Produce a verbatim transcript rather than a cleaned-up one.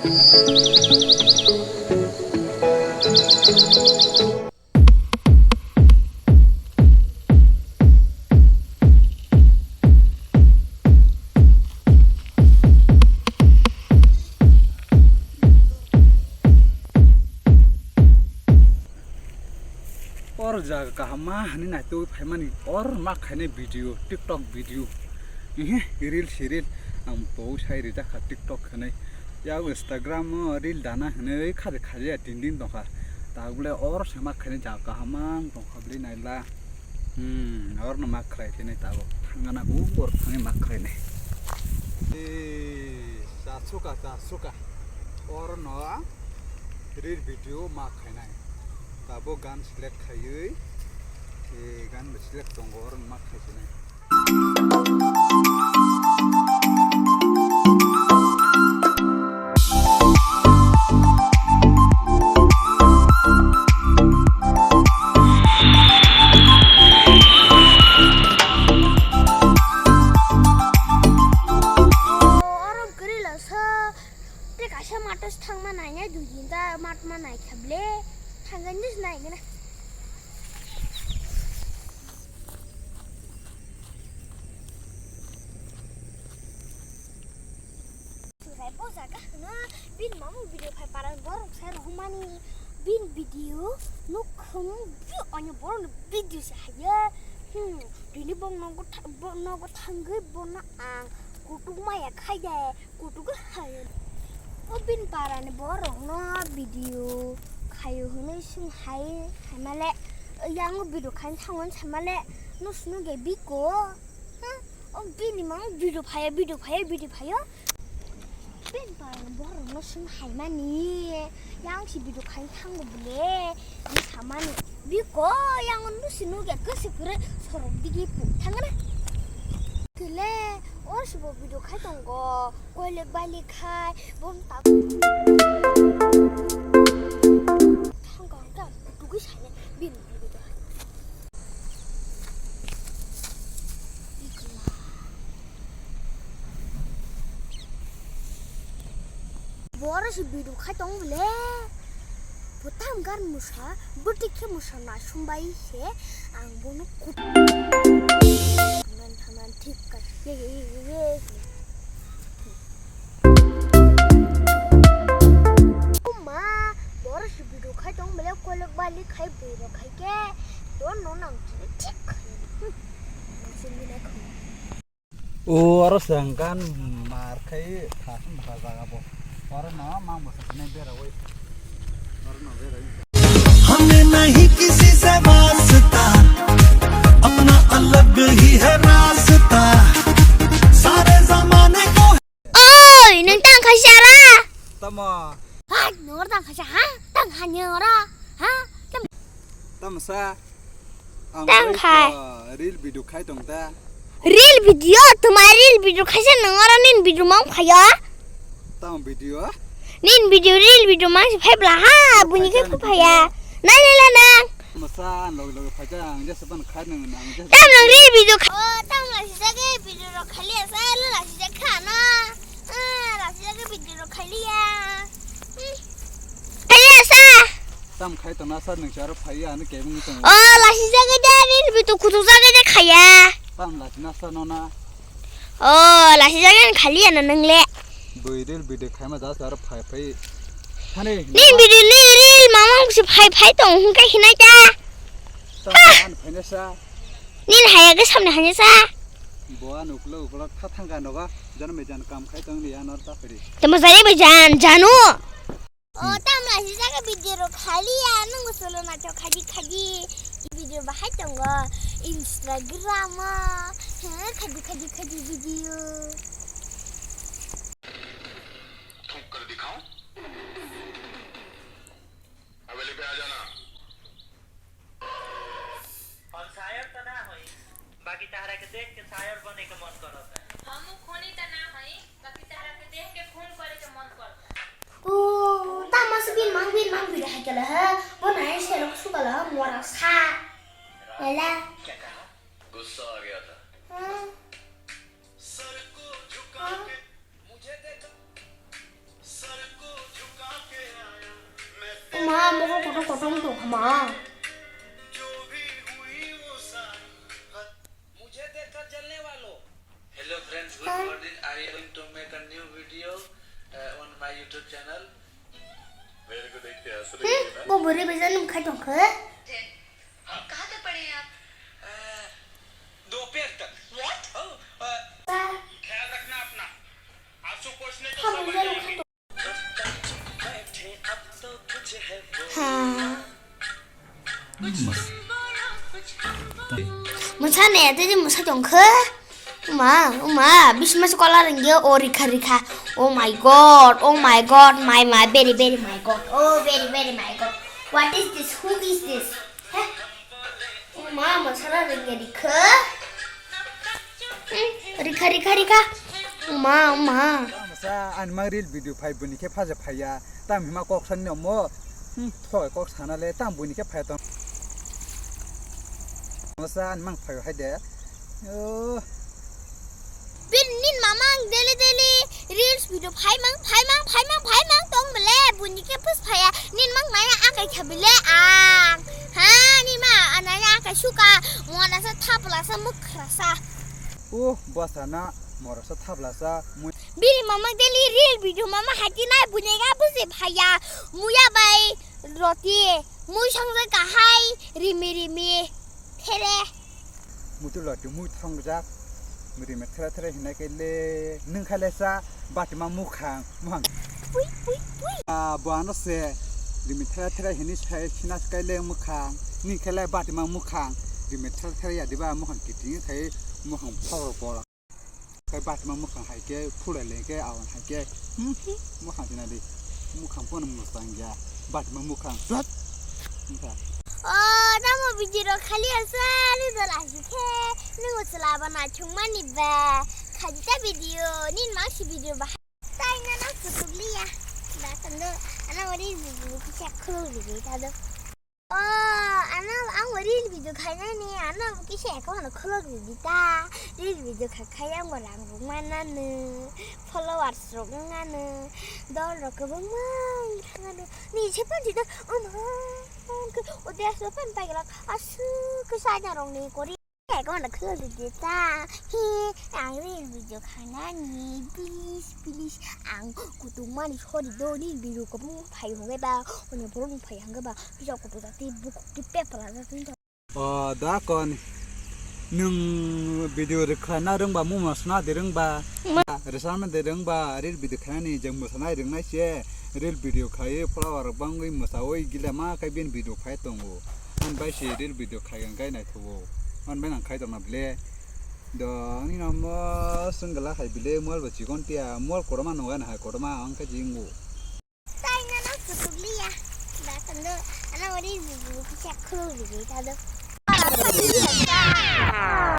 Or jaga kaham ma hinwi naitugwi phaimani, or ma khainai video, TikTok video. Ehe, reel si reel. Ang bo sai rijak kha TikTok hinwi. Yak Instagram o reel dana hinwi khaja khaja tin din tongkha. Tabuk le or se ma khainai jaga kaham ma wng tongkha bwlwi naila. Hmm, or no ma khlai thinai tabuk. Thangana bo or thangwi ma khlainai. Eh, cha suka, cha suka. Or no reel video ma khainai. Tabuk gan select khaiwi, eh, gan bo select tongo, oro ma khai sinai. Oro kwrwi lo sa. Tei kaisa matos thangma nainai, dui din ta matma naikha ble. Thangani se naigwna. Surai bo jaga hwno bini mamo video phai parang borok sai rohormani bini video nukhung bi onyo borok ni video se haiya. Hmm, dini bong nogo tha-, bong nogo thangwi bono ang kutuk maya khaide. Kutugo hai. O bini parani borokno video khaio hwnwi swng hai, haimale, yang o video khaina thango samale, no sunu ge biko. Hmm? O bini mang video phaya, video phaya, video phaya. Bini parani borokno swng haimani, yang si video khaina thango bole, ni samani. Biko, yang o no sunu ge kwswk kwrwi sorok digi puk thangna. Kile, o sibo video khai tongo. Koilek bali khai, bon tak. Thangka hangka, dugui sane, bin video khai. Ikla. Boro se video khai tong bole. Bwtang gan musa, bwtwi khe musa nasumbai se ang bono kut-, thaman thaman thik ka ye ye ye ye. Uma, boro se video khai tong bele kolok bali khai bui ro khai ke, don no nang thik khai. Nang sini na khai. O oro se ang gan mar khai thasung bwkha jaga bo. Oro no mang bwkha sinai bera oi. Oro no bera oi. हमें नहीं किसी से वास्ता, अपना अलग ही है रास्ता, सारे जमाने को Oi, nwng tang khaisa ra? Tamo? Hai, nwng oro tang khaisa, ha? Tang ha nwng oro, ha? Tam- Tamo sa? Ang Tang khai khai. To reel video khai tong ta. Reel video? Twma reel video khaisa nwng oro nini video mang phaiya? Tamo video? Nini video, reel video mang se phai bla ha, Phai buini khe jani phai phaiya. Video. Nai le la nang. Masa ang log log phai jang, ang jasa ban khai nang, ang jasa Tam nang reel video kha- Oh, tam la si jage video ro khali asa, la la si jage kha na. Ah, la si jage video ro khali ya. Hmm. Khali asa. Tam khai to na sa nang charo phai ya, ano kemung tong. Oh, la si jage de reel video kutu jage de khaya. Tam la si na sa no na. Oh, la si jage khali ya na nang le. Bui reel video khai ma ja sa ro phai phai. Thani. Ni video ni reel mamang si phai phai tong hung kai hinai ta. Tamo an phaina sa. Nini haya ke samne hanya sa. Bo ano uklo uklo kha thangka nogo. Jan me jan kam khai tong ni anor ta phiri. Tamo jani be jan, janu. O tam la si jaga video ro khali ya, nung solo na chok khaji khaji. Video bahai tongo Instagram o. He, khaji khaji khaji video. थूक कर दिखाऊं? हवेली पे आ जाना। हम शायर तो ना होई, बाकी तहरा के देख के शायर बने के मन करता है। हम खूनी तो ना होई, बाकी तहरा के देख के खून करे के मन करता है। O, tamo se bin mang, bin mang, bin hai kala ha. Bo nai se lok su kala ha, mora sa. Ela. क्या कहा? गुस्सा आ गया था। हाँ। हाँ। मुझे देखा, सर को Mokol kotor kotor wng tong kha ma. मुझे देखकर जलने वालों। Hello friends, good morning. I am going to make a new video, uh, on my YouTube channel. मेरे को देख के हंस रही है ना? Hmm, bo bwrwi bai jani khai tong khe. कहाँ तक पढ़े हैं आप? अ, दोपहर तक। What? हाँ, अ, ख्याल रखना अपना। आंसू पोंछने तो सब आ जाएंगे। Ha. Mwsa ne, tei mwsa tong khe. Uma, uma, bisma se kola rengge o rikha rikha. Oh my God, oh my God, my, my, very, very my God. Oh, very, very my God. What is this? Who is this? Heh? Uma, mwsa ra rengge rikha. Hmm, rikha, rikha, rikha. Uma, uma. Masa, ani mang reel video phai bini khe phaja phaiya. Tam hima kok sani omo. Hmm, thoi kok sana le tam bini khe phai ton. Masa, ani mang phai hai de. Oh. Bini mamang daily, daily reels video phai mang, phai mang, phai mang, phai mang tong bele. Bini khe phus phaiya. Nin mang naya akai kha bele ang. Ha, nin ma anaya akai suka. Mona sa thapla sa mukh rasa. Oh, basa na. Morasa thablasa mui. Bini mama daily reel video mama hati nai bunyega buji phaya. Muya bai roti mui sangja kahai rimi rimi there. Mutu loti mui thongjak. Rimi there there hinai ke le nung khale sa batima mukhang muhang. Pui pui pui. Ah, bo ano se rimi there there hini sai sina kai le mukhang. Ni khale batima mukhang. Rimi there there ya diba mukhang kiting khai mukhang phoro pora. Kai batima mukhang hai khe, phulai le khe, awan hai khe, hmm, hmm, mukhang tina di. Mukhang pono mwsang ya, batima mukhang, dot. Mukhang. O, tamo video rok khali asa, ni dol aji khe, ni usla bana chungmani ba. Khaji ta video, nin mangsi video ba. Tai na na kutuk liya. Da tando, ana wari video kisa khulu video ta do. O, ano ang reel video khainani, ano kisa account khulok ridi ta. Reel video kha khai ang rang rok manano, followers rok wngnano, dol rok kwbangma wng thangano. Ni se panji do, o ma, o de aso pan pai gelak, asu kisa anya rok ni kori. Account khulok ridi ta. Hi, ang reel video khainani, please, please, ang kutung mani sorry do, ni video ko phai hongeba, onya borok phai hongeba. Bisa kutu jati buku ki pepala jati. O, da kon. Nwng video rwkha na rwngba, muma sna de rwngba. Ma- Rwchapna de rwngba, reel video khainani je mwsana rwngnai se. Reel video khai flower rok bangwi mwsawi gila ma khai bini video phai tongo. An bai se reel video khai ang kai naithogo. An bai nang khai tongna ble. Do ani no mo sengla khai bile mol bo chikon tia, mol koroma no gan hai koroma ang ka jingo. Tai na na kutuk liya. Da tando, ana wari bubu kisa khuluk liya ta do.